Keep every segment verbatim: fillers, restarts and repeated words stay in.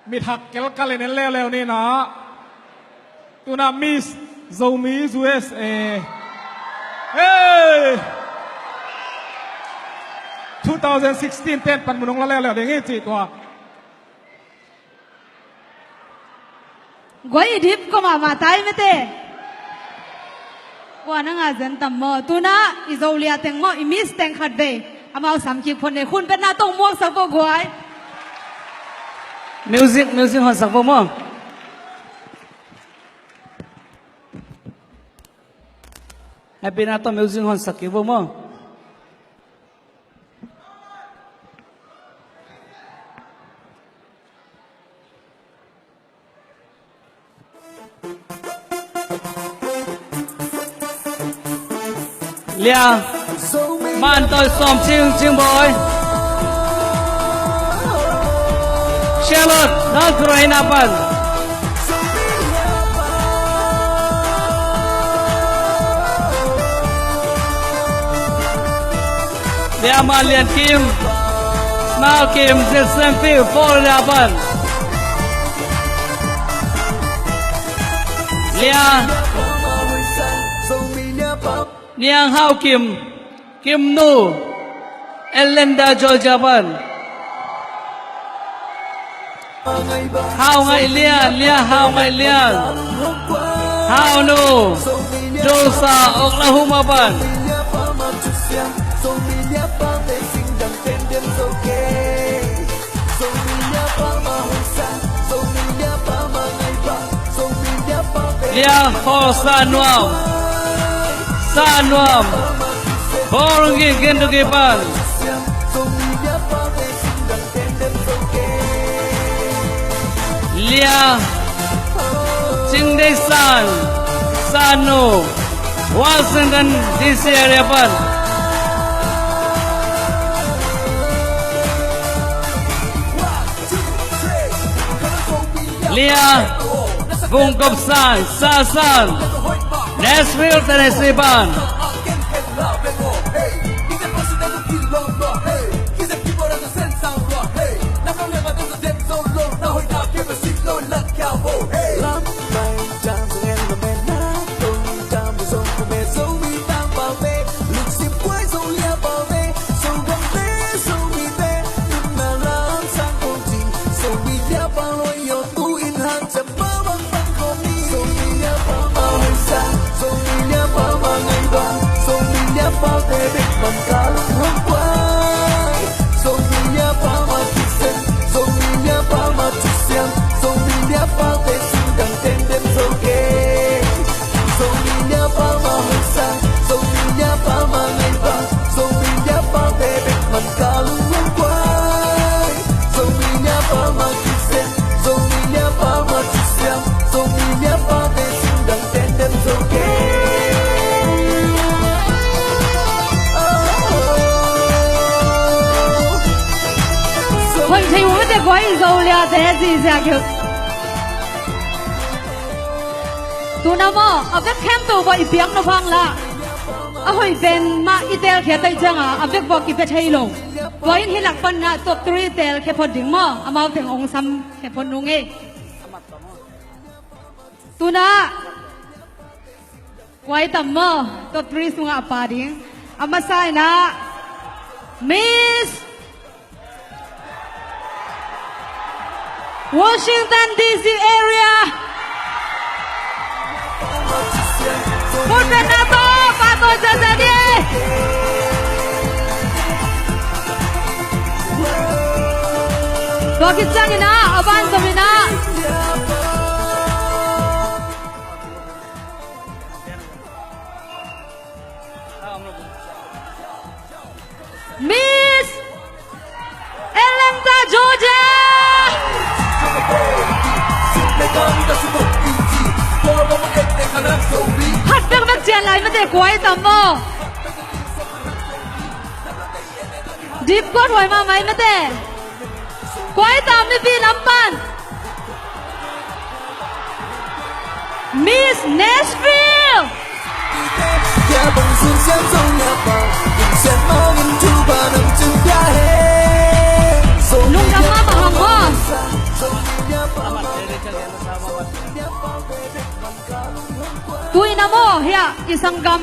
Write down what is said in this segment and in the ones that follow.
Mit hak kelkal in en leuleu ni na. Tuna Miss Zomi U S A. Hey! Two thousand sixteen ten pan mun hong la leuleu ding hi ci tua. Guai i dip ko mahmah tai mete. Kua na ngah zen tam maw? Tuna i Zolia teng maw, i Miss teng khat vei amau sam kik phot ni. Khun petna tawh muaksak vo guai. Music, music honsak vo maw. Happy na tawh music honsak kik vo maw. Lia, man toi sawm cing cing bawi. Charlotte, North Carolina pan. Lia Ma Lian Kim, Smile Kim, Jacksonville, Florida pan. Lia Niang Hau Kim, Kim Nu, Atlanta, Georgia pan. Hau Ngaih Lian, Lia Hau Ngaih Lian. Hau Nu, Tulsa, Oklahoma pan. Lia Khaw Sa Nuam, Sa Nuam, Bawlung Gin Gin Duki pan. Lia Cing Dei San, San Nu, Washington D C area pan. Lia Vung Kop San, Sa San, Nashville, Tennessee pan. Hoih thei uh mate guai, Zolia te ziahziah kei. Tuna maw, a vek khempeuh bawh i piak nop hang la, a hoih pen mah i teelkhiat ahih ciangin a vek bawh kipia thei lo. Tua in hih lak pan na top three teelkhia phot ding maw, amau teng ong samkhia phot nung ei. Tuna kua i tam maw, top three sungah a pha ding. A masa in ah Miss Washington D C area. Khut beng na tawh pha tawh ziahziah ni. Tua khit ciangin ah a van zom in ah Miss Atlanta, Georgia. Khat bek bek cian lai mate, kua i tam maw? Dip guat huai mahmah ei mate. Kua i tam mipi lam pan? Miss Nashville. Lungdam mahmah hang maw. Hia, i sanggam,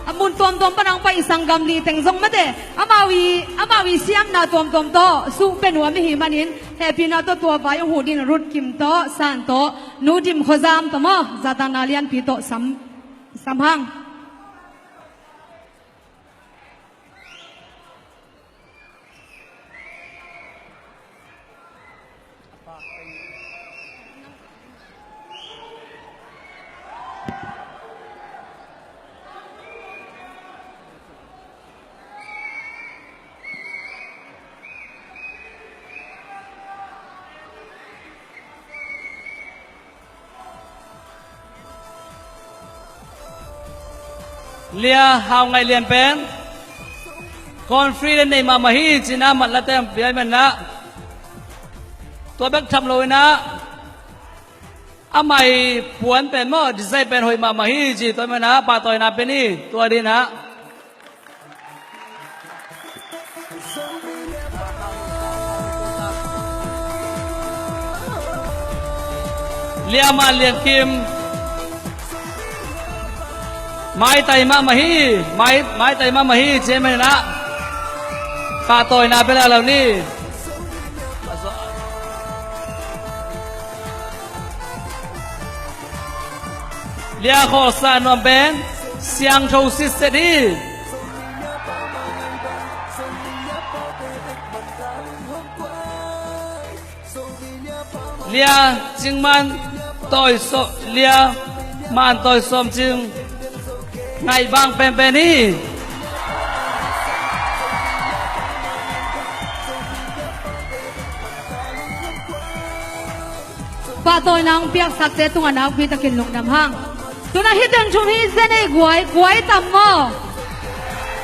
a mun tuamtuam pan hong pai i sanggam li teng zong mate, amau i, amau i siamna tuamtuam tawh suhpia nuam i hih manin, hehpihna tawh tua vai hong huh dingin Ruth Kim tawh, San tawh, Nu Dim Khua Zam tawh maw, zahtakna lianpi tawh sam, sam hang. Lia, hau ngaih lian pen confident nei mahmah hi ci-in ah, mat late hong pia ahih manin ah, tua bek tham lo-in ah, amah i puan pen maw, design pen hoih mahmah hi ci, tua ahih manin ah pahtawina pia ni. Tua dingin ah Lia Man Lian Kim, maitai mahmah hi, mai, maitai mahmah hi ci ahih manin ah pahtawina pia lalo ni. Lia Kholsa nuam pen siangtho sitset hi. Lia Cing Man Tawi Sawm, Lia Man Tawi Sawm Cing ngaih bang penpen hi. Pahtawina hong piaksakte tungah nakpi takin lungdam hang. Tu-in ah hih teng thum hi zen ei guai, guai tam maw?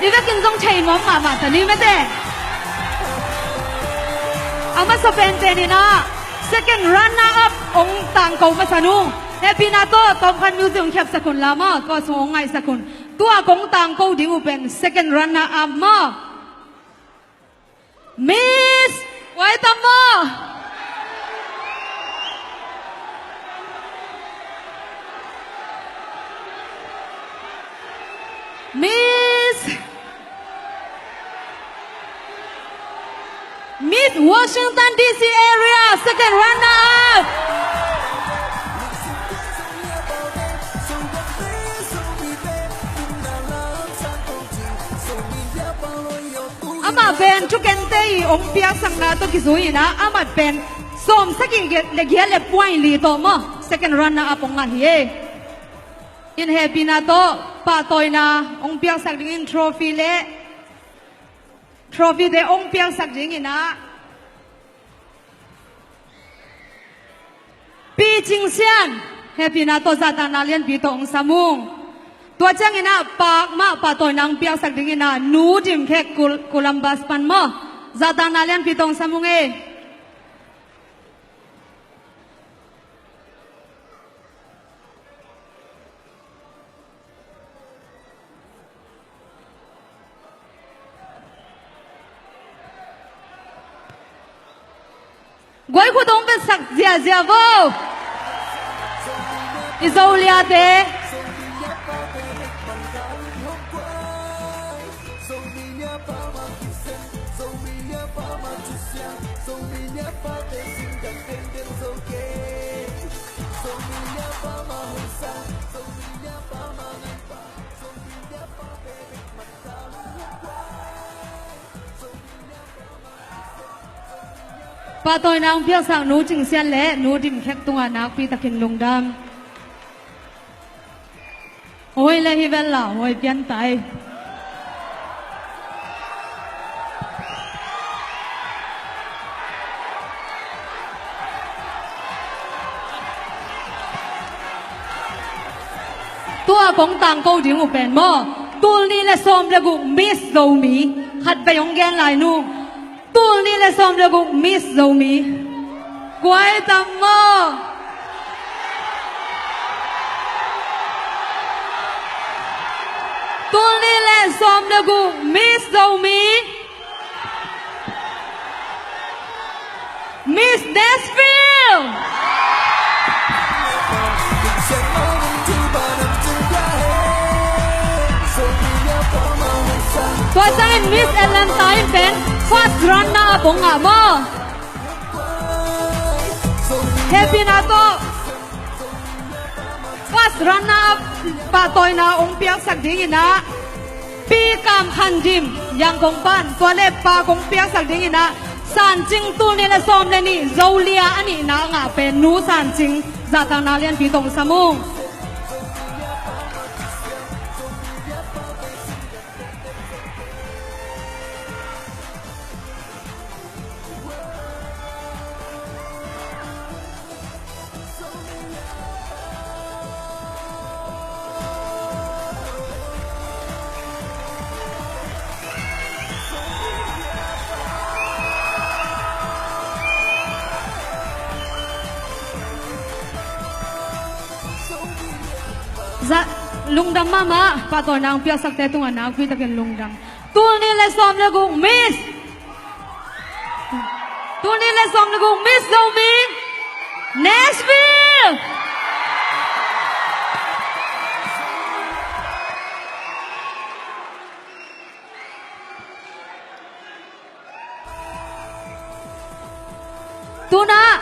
I vekin zong thei nuam mahmah ta ni mate. A masa penpen in ah second runner up hong tangko masa nung, hehpihna tawh tawmkhat music hong khiapsak un la maw, tua sung hong ngaihsak un. Tua kong tangko ding uh pen second runner up maw? Miss, guai tam maw? Miss, Miss Washington D C area, second runner up. Amah pen thukente i hong piaksakna tawh kizui in ah, amah pen sawmsagih le giat le point li tawh maw, second runner up hong ngah hi e. In hehpihna tawh pahtawina hong piaksak dingin trophy le, trophy te hong piaksak dingin ah Pi Cing Sian, hehpihna tawh zahtakna lianpi tawh hong sam ung. Tua ciangin ah pakmah pahtawina hong piaksak dingin ah Nu Dim Khek, Kul-, Columbus pan maw, zahtakna lianpi tawh hong sam ung e. Guai khut hong betsak ziahziah vo. I Zo liate. Pahtawina hong piaksak Nu Cing Sian le Nu Dim Khek tungah nakpi takin lungdam. Oi le hi vel la, oi pian tai. Tua kong tangko ding uh pen maw, tul nih le sawm le guk Miss Zomi, khat vei hong gen lai nung. Tul nih le sawm le guk Miss Zomi. Guai tam maw? Tul nih le sawm le guk Miss Zomi. Miss Nashville. Tua ciangin Miss Atlanta in pen first runner up hong ngah maw. Hehpihna tawh first runner up pahtawina hong piaksak dingin ah Pi Kam Khan Dim, Yangon pan, tua le pa kong piaksak dingin ah San Cing, tul nih le sawm le nih, Zolia a nihna a ngah pen Nu San Cing, zahtakna lianpi tawh hong sam ung. Za, lungdam mahmah, pahtawina hong piaksakte tungah nakpi takin lungdam. Tul nih le sawm le guk Miss. Tul nih le sawm le guk Miss Zomi Nashville. Tu-in ah,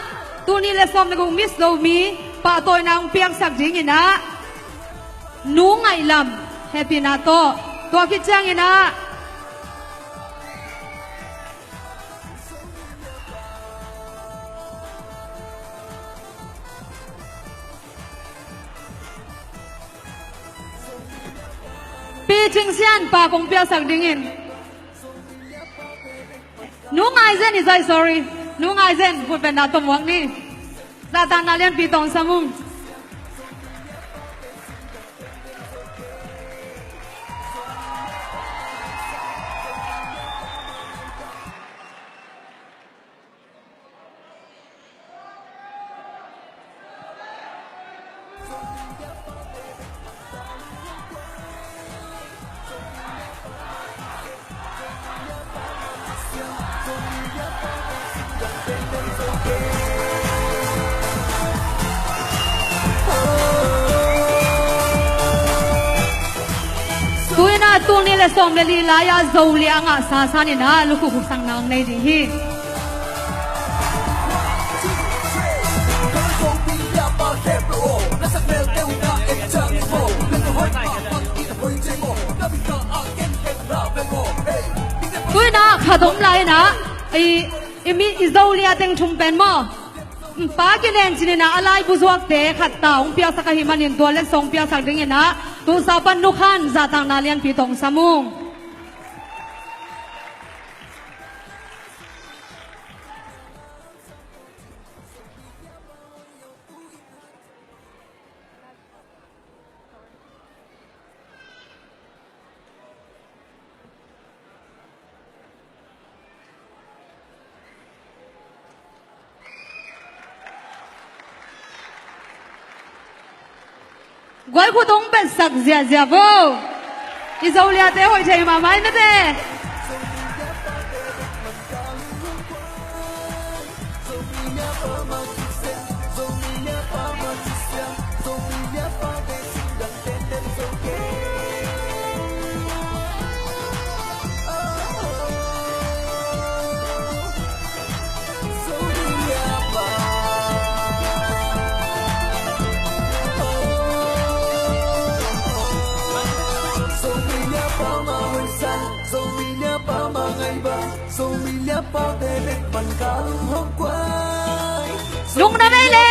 tul nih le sawm le guk Miss Zomi pahtawina hong piaksak dingin ah, Nu Ngaih Lam, hehpihna tawh. Tua khit ciangin ah, Pi Cing Sian, pa kong piaksak dingin. Nu Ngai Zen, i zai, sorry. Nu Ngai Zen, khutbetna tawh muak ni. Zahtakna lianpi tawh hong sam ung. Tu-in ah, tul nih le sawm le li lai-ah Zolia a ngahsa san in ah lukhu khuksakna hong nei ding hi. Tu-in ah khat om lai-in ah, i, i mi, i Zolia teng thum pen maw, Pa Kilen Cin in ah a laibu zuakte khat ta hong piaksak ahih manin tua letsong piaksak dingin ah, tu sa pan Nu Khan, zahtakna lianpi tawh hong sam ung. Guai khut hong betsak ziahziah vo. I Zoliate hoih thei mahmah in ah te. Lungdam ei le.